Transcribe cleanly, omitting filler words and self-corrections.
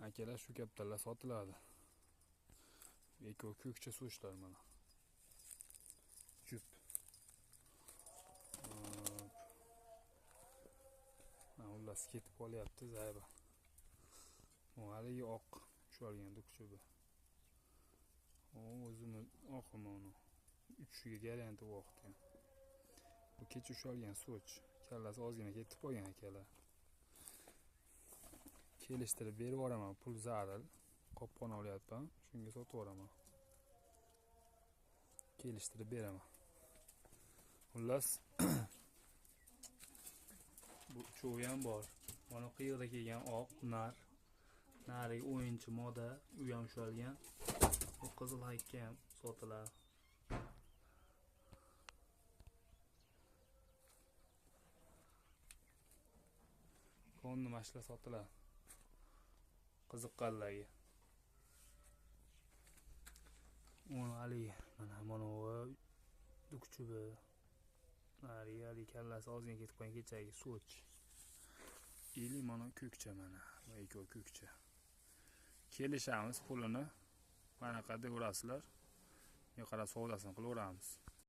Akalar shu kaptarlar sotiladi. Ikkovi ko'kcha so'chlar mana. Jup. Mana ullasi ketib qolyapti zayba. Bu haligi oq ushalgan duqchubi. O o'zini oqimi uni. Uchishiga garanti vaqti. Bu kecha ushalgan so'ch. Kallasi ozgina ketib qolgan akalar. Kelishtirib berib yuboraman, pul zaril. Qopqon olyapman, shunga sotib yuboraman. Kelishtirib beraman. Xullas bu uchovi ham bor. Mana qiyiqda kelgan oq nar. Narigi o'yinchi moda, u ham ushalgan. Bu qizil hakka ham sotiladi. Konni mashla sotiladi. Qiziqqanlarga. Uni haligi mana bu dukchubi. Narigi haligi kallasi ozgina ketib qolgan kechagi so'ch. Ili mana ko'kcha mana. Bu ikkovi ko'kcha. Kelishamiz pulini. Qanaqa devorasizlar. Yuqori savdosini qilaveramiz.